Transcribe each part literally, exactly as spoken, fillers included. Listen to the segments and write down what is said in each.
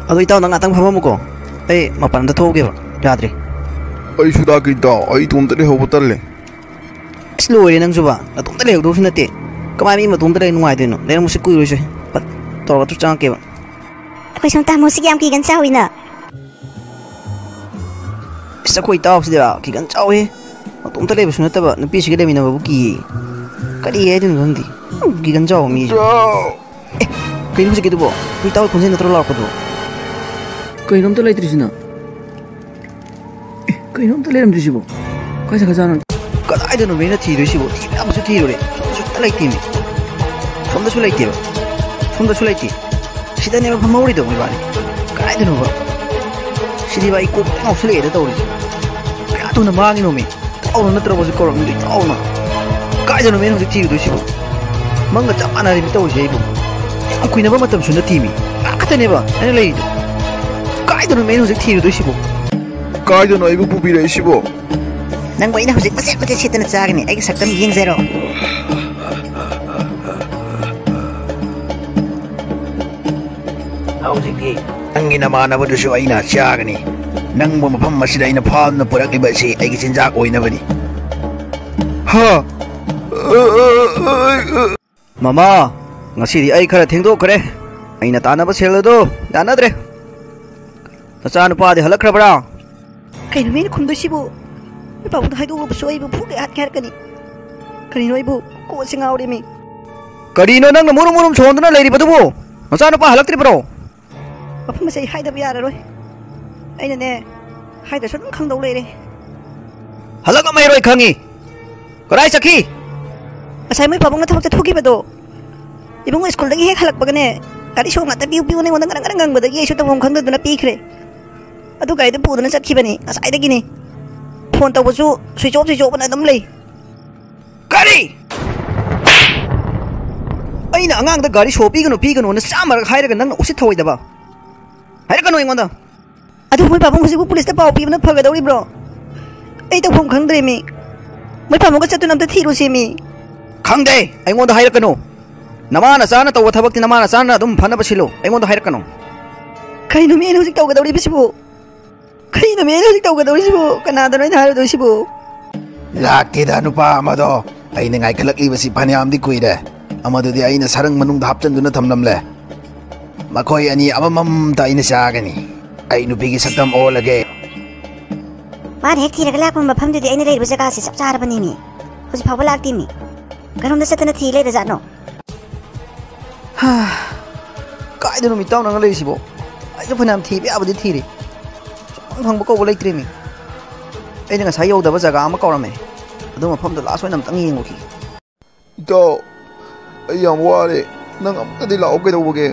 ꯑꯗꯣ ꯏꯇꯥꯎ, ꯅꯪ ꯉꯥꯛꯇꯪ ꯐꯝꯃꯝꯃꯨꯀꯣ꯫ ꯑꯩ ꯃꯄꯥꯟ ꯑꯝꯇ ꯊꯣꯛꯎꯒꯦꯕ꯫ ꯌꯥꯗ꯭ꯔꯦ꯫ ꯑꯩꯁꯨ ꯂꯥꯛꯀꯦ ꯏꯇꯥꯎ, ꯑꯩ ꯏꯇꯣꯝꯇ ꯂꯩꯍꯧꯕ ꯇꯜꯂꯦ꯫ ꯑꯁ, ꯂꯣꯏꯔꯦ ꯅꯪꯁꯨꯕ꯫ ꯅꯇꯣꯝꯇ ꯂꯩꯍꯧꯗꯧꯁꯨ ꯅꯠꯇꯦ꯫ ꯀꯃꯥꯏ ꯃꯤ ꯃꯇꯣꯝꯇ ꯂꯩ ꯅꯨꯡꯉꯥꯏꯗꯣꯏꯅꯣ? ꯂꯩꯔꯝꯃꯨꯁꯦ, ꯀꯨꯏꯔꯣꯏꯁꯦ꯫ ꯄꯠ ꯇꯧꯔꯒ ꯇꯨ ꯆꯪꯉꯛꯀꯦꯕ꯫ ꯑꯩꯈꯣꯏ ꯁꯣꯝ ꯇꯥꯃꯣꯁꯤꯒꯤ ꯌꯥꯝ ꯀꯤꯒꯟ ꯆꯥꯎꯏꯅ꯫ ꯑꯁ, ꯑꯩꯈꯣꯏ ꯏꯇꯥꯎꯁꯤꯗꯤ ꯀꯤꯒꯟ ꯆꯥꯎꯋꯦ꯫ ꯃꯇꯣꯝꯇ ꯂꯩꯕꯁꯨ ꯅꯠꯇꯕ, ꯅꯨꯄꯤꯁꯤꯒ ꯂꯩꯃꯤꯟꯅꯕꯕꯨ ꯀꯤꯌꯦ꯫ ꯀꯔꯤ ꯍꯥꯏꯗꯣꯏꯅꯣ ꯈꯪꯗꯦ꯫ ꯌꯥꯝ ꯀꯤꯒꯟ ꯆꯥꯎꯕ ꯃꯤꯁꯦ꯫ ꯏꯇꯥꯎ! ꯑꯦ, ꯀꯩꯅꯣ ꯍꯧꯖꯤꯛꯀꯤꯗꯨꯕꯣ? ꯑꯩꯈꯣꯏ ꯏꯇꯥꯎꯒꯤ ꯈꯣꯟꯖꯦꯜ ꯅꯠꯇ꯭ꯔꯣ ꯂꯥꯎꯔꯛꯄꯗꯣ? ꯀꯩꯅꯣꯝꯇ ꯂꯩꯇ꯭ꯔꯤꯁꯤꯅ? ꯑꯦ, ꯀꯩꯅꯣꯝꯇ ꯂꯩꯔꯝꯗ꯭ꯔꯤꯁꯤꯕꯣ? ꯀꯥꯏ ꯆꯠꯈ꯭ꯔꯖꯥꯠꯅꯣ? ꯀꯗꯥꯏꯗꯅꯣ ꯑꯩꯅ ꯊꯤꯗꯣꯏꯁꯤꯕꯣ? ꯊꯤꯕ ꯌꯥꯕꯁꯨ ꯊꯤꯔꯨꯔꯦ꯫ ꯁꯣꯝꯗꯁꯨ ꯑꯝꯇ ꯂꯩꯇꯦꯃꯤ꯫ ꯁꯣꯝꯗꯁꯨ ꯂꯩꯇꯦꯕ꯫ ꯁꯣꯝꯗꯁꯨ ꯂꯩꯇꯦ꯫ ꯁꯤꯗꯅꯦꯕ ꯐꯝꯍꯧꯔꯤꯗꯣ ꯃꯣꯏꯕꯥꯅꯤ꯫ ꯀꯗꯥꯏꯗꯅꯣꯕ? ꯁꯤꯗꯤ ꯚꯥꯏ, ꯑꯩ ꯀꯣꯛ ꯉꯥꯎꯁꯜꯂꯛꯑꯦꯗ ꯇꯧꯔꯤꯁꯦ꯫ ꯀꯌꯥ ꯊꯨꯅ ꯃꯥꯡꯉꯤꯅꯣꯃꯤ? ꯏꯇꯥꯎꯅ ꯅꯠꯇ꯭ꯔꯕꯁꯨ ꯀꯧꯔꯝꯃꯤꯗꯣ, ꯏꯇꯥꯎꯅ꯫ ꯀꯥꯏꯗꯅꯣꯃꯤ ꯑꯩꯅ ꯍꯧꯖꯤꯛ ꯊꯤꯔꯨꯗꯣꯏꯁꯤꯕꯣ? ꯃꯪꯒ ꯆꯞ ꯃꯥꯟꯅꯔꯦꯃꯤ ꯇꯧꯔꯤꯁꯦ ꯑꯩꯕꯨ꯫ ꯌꯥꯝ ꯀꯨꯏꯅꯕ ꯃꯇꯝꯁꯨ ꯅꯠꯇꯦꯃꯤ꯫ ꯉꯥꯏꯍꯥꯛ ꯈꯛꯇꯅꯦꯕ ꯑꯩꯅ ꯂꯩꯔꯤꯗꯣ꯫ ꯀꯥꯏꯗꯅꯣꯃꯤ ꯑꯩꯅ ꯍꯧꯖꯤꯛ ꯊꯤꯔꯨꯗꯣꯏꯁꯤꯕꯣ? ꯀꯥꯏꯗꯅꯣ ꯑꯩꯕꯨ ꯄꯨꯕꯤꯔꯛꯏꯁꯤꯕꯣ? ꯅꯪꯕꯨ ꯑꯩꯅ ꯍꯧꯖꯤꯛ ꯃꯆꯦꯠ ꯃꯆꯦꯠ ꯁꯦꯠꯇꯅ ꯆꯥꯒꯅꯤ꯫ ꯑꯩꯒꯤ ꯁꯛꯇꯝ ꯌꯦꯡꯖꯔꯣ꯫ ꯍꯧꯖꯤꯛꯇꯤ ꯅꯪꯒꯤ ꯅꯃꯥꯟꯅꯕꯗꯨꯁꯨ ꯑꯩꯅ ꯆꯥꯒꯅꯤ꯫ ꯅꯪꯕꯨ ꯃꯐꯝ ꯑꯁꯤꯗ ꯑꯩꯅ ꯐꯥꯗꯨꯅ ꯄꯨꯔꯛꯂꯤꯕ ꯑꯁꯤ ꯑꯩꯒꯤ ꯆꯤꯟꯖꯥꯛ ꯑꯣꯏꯅꯕꯅꯤ꯫ ꯍꯥ? ꯃꯃꯥ, ꯉꯁꯤꯗꯤ ꯑꯩ ꯈꯔ ꯊꯦꯡꯗꯣꯛꯈ꯭ꯔꯦ꯫ ꯑꯩꯅ ꯇꯥꯟꯅꯕ ꯁꯦꯜ ꯑꯗꯨ ꯌꯥꯅꯗ꯭ꯔꯦ꯫ ꯅꯆꯥꯅꯨꯄꯥꯗꯤ ꯍꯜꯂꯛꯈ꯭ꯔꯕ꯭ꯔꯥ? ꯀꯩꯅꯣ ꯃꯤꯅ ꯈꯨꯝꯗꯣꯏꯁꯤꯕꯨ? ꯅꯣꯏ ꯄꯥꯕꯨꯡꯗ ꯍꯥꯏꯗꯣꯛꯂꯨꯕꯁꯨ ꯑꯩꯕꯨ ꯐꯨꯒꯦ ꯍꯥꯠꯀꯦ ꯍꯥꯏꯔꯛꯀꯅꯤ꯫ ꯀꯔꯤꯅꯣ ꯑꯩꯕꯨ ꯀꯣꯛꯁꯦ ꯉꯥꯎꯔꯦꯃꯤ꯫ ꯀꯔꯤꯅꯣ ꯅꯪꯅ ꯃꯨꯔꯨꯝ ꯃꯨꯔꯨꯝ ꯁꯣꯟꯗꯨꯅ ꯂꯩꯔꯤꯕꯗꯨꯕꯨ? ꯅꯆꯥꯅꯨꯄꯥ ꯍꯜꯂꯛꯇ꯭ꯔꯤꯕ꯭ꯔꯣ? ꯃꯐꯝ ꯑꯁꯦ ꯑꯩ ꯍꯥꯏꯗꯕ ꯌꯥꯔꯔꯣꯏ꯫ ꯑꯩꯅꯅꯦ, ꯍꯥꯏꯗ꯭ꯔꯁꯨ ꯑꯗꯨꯝ ꯈꯪꯗꯧ ꯂꯩꯔꯦ꯫ ꯍꯜꯂꯛꯂꯝꯃꯔꯣꯏ ꯈꯪꯉꯤ꯫ ꯀꯗꯥꯏ ꯆꯠꯈꯤ? ꯉꯁꯥꯏ ꯃꯣꯏ ꯄꯥꯕꯨꯡꯅ ꯊꯕꯛ ꯆꯠꯊꯣꯛꯈꯤꯕꯗꯣ, ꯏꯕꯨꯡꯉꯣ ꯁ꯭ꯀꯨꯜꯗꯒꯤ ꯍꯦꯛ ꯍꯜꯂꯛꯄꯒꯅꯦ, ꯒꯥꯔꯤ ꯁꯣ ꯉꯥꯛꯇ ꯄꯤꯌꯨ ꯄꯤꯌꯨꯅ ꯑꯩꯉꯣꯟꯗ ꯉꯔꯪ ꯉꯔꯪ ꯉꯪꯕꯗꯒꯤ ꯑꯩꯁꯨ ꯇꯧꯐꯝ ꯈꯪꯗꯗꯅ ꯄꯤꯈ꯭ꯔꯦ꯫ ꯑꯗꯨ ꯒꯥꯔꯤꯗꯨ ꯄꯨꯗꯨꯅ ꯆꯠꯈꯤꯕꯅꯤ ꯉꯁꯥꯏꯗꯒꯤꯅꯤ꯫ ꯐꯣꯟ ꯇꯧꯕꯁꯨ switch off, switch off ꯑꯅ ꯑꯗꯨꯝ ꯂꯩ꯫ ꯀꯔꯤ? ꯑꯩꯅ ꯑꯉꯥꯡꯗ ꯒꯥꯔꯤ ꯁꯣ ꯄꯤꯒꯅꯨ, ꯄꯤꯒꯅꯨꯅ ꯆꯥꯝꯃꯔꯛ ꯍꯥꯏꯔꯒ ꯅꯪꯅ ꯎꯁꯤꯠ ꯊꯑꯣꯏꯗꯕ? ꯍꯥꯏꯔꯛꯀꯅꯨ ꯑꯩꯉꯣꯟꯗ꯫ ꯑꯗꯨ ꯃꯣꯏ ꯄꯥꯕꯨꯡ ꯍꯧꯖꯤꯛꯄꯨ ꯄꯨꯂꯤꯁꯇ ꯄꯥꯎ ꯄꯤꯕꯅ ꯐꯒꯗꯧꯔꯤꯕ꯭ꯔꯣ? ꯑꯩ ꯇꯧꯐꯝ ꯈꯪꯗ꯭ꯔꯦꯃꯤ꯫ ꯃꯣꯏ ꯄꯥꯕꯨꯡꯒ ꯆꯠꯇꯨꯅ ꯑꯝꯇ ꯊꯤꯔꯨꯁꯦꯃꯤ꯫ ꯈꯪꯗꯦ, ꯑꯩꯉꯣꯟꯗ ꯍꯥꯏꯔꯛꯀꯅꯨ꯫ ꯅꯃꯥ ꯅꯆꯥꯅ ꯇꯧꯕ ꯊꯕꯛꯇꯤ ꯅꯃꯥ ꯅꯆꯥꯅ ꯑꯗꯨꯝ ꯐꯅꯕ ꯁꯤꯜꯂꯨ, ꯑꯩꯉꯣꯟꯗ ꯍꯥꯏꯔꯛꯀꯅꯨ꯫ ꯀꯩꯅꯣꯃꯤ ꯑꯩꯅ ꯍꯧꯖꯤꯛ ꯇꯧꯒꯗꯧꯔꯤꯕꯁꯤꯕꯨ? ꯀꯩꯅꯣꯃꯤ ꯑꯩꯅ ꯍꯧꯖꯤꯛ ꯇꯧꯒꯗꯧꯔꯤꯁꯤꯕꯨ? ꯀꯅꯥꯗꯅꯣ ꯑꯩꯅ ꯍꯥꯏꯔꯨꯗꯣꯏꯁꯤꯕꯨ? ꯂꯥꯛꯇꯦꯗ, ꯅꯨꯄꯥ ꯑꯃꯗꯣ꯫ ꯑꯩꯅ ꯉꯥꯏꯈꯠꯂꯛꯂꯤꯕꯁꯤ ꯐꯅꯌꯥꯝꯗꯤ ꯀꯨꯏꯔꯦ꯫ ꯑꯃꯗꯨꯗꯤ ꯑꯩꯅ ꯁꯔꯪ ꯃꯅꯨꯡꯗ ꯍꯥꯞꯆꯤꯟꯗꯨꯅ ꯊꯝꯂꯝꯂꯦ꯫ ꯃꯈꯣꯏ ꯑꯅꯤ ꯑꯃꯃꯝꯇ ꯑꯩꯅ ꯆꯥꯒꯅꯤ꯫ ꯑꯩ ꯅꯨꯄꯤꯒꯤ ꯁꯛꯇꯝ ꯑꯣꯜꯂꯒꯦ꯫ ꯃꯥꯅ ꯍꯦꯛ ꯊꯤꯔꯒ ꯂꯥꯛꯄ ꯃꯐꯝꯗꯨꯗꯤ ꯑꯩꯅ ꯂꯩꯔꯤꯕ ꯖꯒꯥꯁꯦ ꯆꯞ ꯆꯥꯔꯕꯅꯤꯅꯦ꯫ ꯍꯧꯖꯤꯛ ꯐꯥꯎꯕ ꯂꯥꯛꯇꯦꯃꯤ꯫ ꯀꯔꯣꯝꯗ ꯆꯠꯇꯅ ꯊꯤ ꯂꯩꯔꯖꯥꯠꯅꯣ? ꯍꯥ, ꯀꯥꯏꯗꯅꯣ ꯃꯤꯠ ꯇꯥꯎꯅꯒ ꯂꯩꯔꯤꯁꯤꯕꯣ? ꯑꯩꯁꯨ ꯐꯅꯌꯥꯝ ꯊꯤꯕ ꯌꯥꯕꯗꯤ ꯊꯤꯔꯦ꯫ ꯁꯨꯡꯐꯪ ꯐꯪꯕ ꯀꯧꯕ ꯂꯩꯇ꯭ꯔꯦꯃꯤ꯫ ꯑꯩꯅ ꯉꯁꯥꯏ ꯌꯧꯗꯕ ꯖꯒꯥ ꯑꯃ ꯀꯧꯔꯝꯃꯦ꯫ ꯑꯗꯨ ꯃꯐꯝꯗꯣ ꯂꯥꯁ ꯑꯣꯏꯅ ꯑꯝꯇꯪ ꯌꯦꯡꯉꯨꯈꯤꯒꯦ꯫ ꯏꯇꯥꯎ, ꯑꯩ ꯌꯥꯝ ꯋꯥꯔꯦ꯫ ꯅꯪ ꯑꯃꯨꯛꯇꯗꯤ ꯂꯥꯛꯑꯣ ꯀꯩꯗꯧꯕꯒꯦ?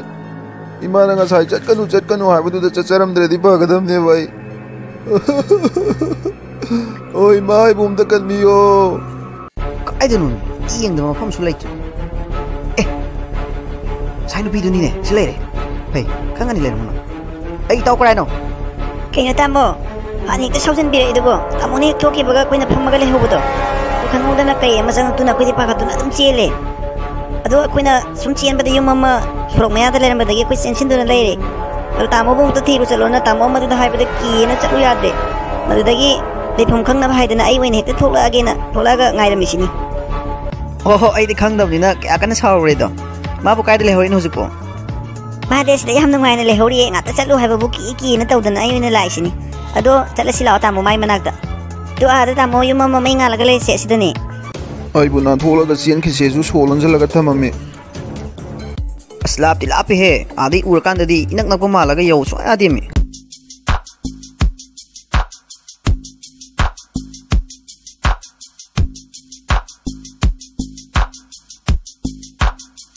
ꯏꯃꯥꯅ ꯉꯁꯥꯏ "ꯆꯠꯀꯅꯨ, ꯆꯠꯀꯅꯨ" ꯍꯥꯏꯕꯗꯨꯗ ꯆꯠꯆꯔꯝꯗ꯭ꯔꯗꯤ ꯐꯒꯗꯕꯅꯦꯕ ꯑꯩ꯫ ꯑꯣ, ꯏꯃꯥ, ꯑꯩꯕꯨ ꯑꯝꯇ ꯀꯟꯕꯤꯌꯣ꯫ ꯀꯥꯏꯗꯅꯣ? ꯌꯦꯡꯗꯕ ꯃꯐꯝꯁꯨ ꯂꯩꯇ꯭ꯔꯦ꯫ ꯑꯦ, ꯉꯁꯥꯏ ꯅꯨꯄꯤꯗꯨꯅꯤꯅꯦ, ꯁꯤ ꯂꯩꯔꯦ꯫ ꯐꯩ, ꯈꯪꯉꯅꯤ ꯂꯩꯔꯝꯃꯅꯣ꯫ ꯑꯩ ꯏꯇꯥꯎ ꯀꯔꯥꯏꯅꯣ? ꯀꯩꯅꯣ ꯇꯥꯃꯣ? ꯐꯥꯟ ꯍꯦꯛꯇ ꯁꯥꯎꯖꯟꯕꯤꯔꯛꯏꯗꯨꯕꯣ? ꯇꯥꯃꯣꯅ ꯍꯦꯛ ꯊꯣꯛꯈꯤꯕꯒ ꯑꯩꯈꯣꯏꯅ ꯐꯝꯃꯒ ꯂꯩꯍꯧꯕꯗꯣ꯫ ꯑꯗꯨ ꯈꯪꯍꯧꯗꯅ ꯀꯩ ꯑꯃ ꯆꯪꯉꯛꯇꯨꯅ ꯑꯩꯈꯣꯏꯗꯤ ꯄꯥꯈꯠꯇꯨꯅ ꯑꯗꯨꯝ ꯆꯦꯜꯂꯦ꯫ ꯑꯗꯣ ꯑꯩꯈꯣꯏꯅ ꯁꯨꯝ ꯆꯦꯟꯕꯗ ꯌꯨꯝ ꯑꯃ ꯁꯣꯔꯣꯛ ꯃꯌꯥꯗ ꯂꯩꯔꯝꯕꯗꯒꯤ ꯑꯩꯈꯣꯏ ꯆꯦꯟꯁꯤꯟꯗꯨꯅ ꯂꯩꯔꯦ꯫ ꯑꯗꯣ ꯇꯥꯃꯣꯕꯨ ꯑꯃꯨꯛꯇ ꯊꯤꯕ ꯆꯠꯂꯣꯅ ꯇꯥꯃꯣ ꯑꯃꯗꯨꯗ ꯍꯥꯏꯕꯗ ꯀꯤꯌꯦꯅ ꯆꯠꯂꯨ ꯌꯥꯗ꯭ꯔꯦ꯫ ꯃꯗꯨꯗꯒꯤ ꯂꯩꯐꯝ ꯈꯪꯅꯕ ꯍꯥꯏꯗꯅ ꯑꯩ ꯑꯣꯏꯅ ꯍꯦꯛꯇ ꯊꯣꯛꯂꯛꯑꯒꯦꯅ ꯊꯣꯛꯂꯛꯑꯒ ꯉꯥꯏꯔꯝꯃꯤꯁꯤꯅꯤ꯫ ꯍꯣ ꯍꯣ, ꯑꯩꯗꯤ ꯈꯪꯗꯕꯅꯤꯅ ꯀꯌꯥ ꯀꯟꯅ ꯁꯥꯎꯔꯨꯔꯦꯗꯣ꯫ ꯃꯥꯕꯨ ꯀꯥꯏꯗ ꯂꯩꯍꯧꯔꯤꯅꯣ ꯍꯧꯖꯤꯛꯄꯨ? ꯃꯥꯗꯤ ꯑꯁꯤꯗ ꯌꯥꯝ ꯅꯨꯡꯉꯥꯏꯅ ꯂꯩꯍꯧꯔꯤꯌꯦ꯫ ꯉꯥꯛꯇ ꯆꯠꯂꯨ ꯍꯥꯏꯕꯕꯨ ꯀꯤ ꯀꯤꯅ ꯇꯧꯗꯅ ꯑꯩ ꯑꯣꯏꯅ ꯂꯥꯛꯏꯁꯤꯅꯤ꯫ ꯑꯗꯣ ꯆꯠꯂꯁꯤ ꯂꯥꯛꯑꯣ ꯇꯥꯃꯣ ꯃꯥꯏ ꯃꯅꯥꯛꯇ꯫ ꯑꯗꯣ ꯑꯥꯗ ꯇꯥꯃꯣ ꯌꯨꯝ ꯑꯃ ꯃꯩ ꯉꯥꯜꯂꯒ ꯂꯩꯔꯤꯁꯦ ꯑꯁꯤꯗꯅꯦ꯫ ꯑꯩꯕꯨ ꯅꯥꯟꯊꯣꯛꯂꯒ ꯆꯦꯟꯈꯤꯁꯦꯁꯨ ꯁꯣ ꯂꯣꯟꯁꯤꯜꯂꯒ ꯊꯝꯃꯝꯃꯤ꯫ ꯑꯁ, ꯂꯥꯞꯇꯤ ꯂꯥꯞꯄꯦꯍꯦ꯫ ꯑꯥꯗꯩ ꯎꯔꯀꯥꯟꯗꯗꯤ ꯏꯅꯛ ꯅꯛꯄ ꯃꯥꯜꯂꯒ ꯌꯧ ꯁꯨꯡꯌꯥ ꯌꯥꯗꯦꯃꯤ꯫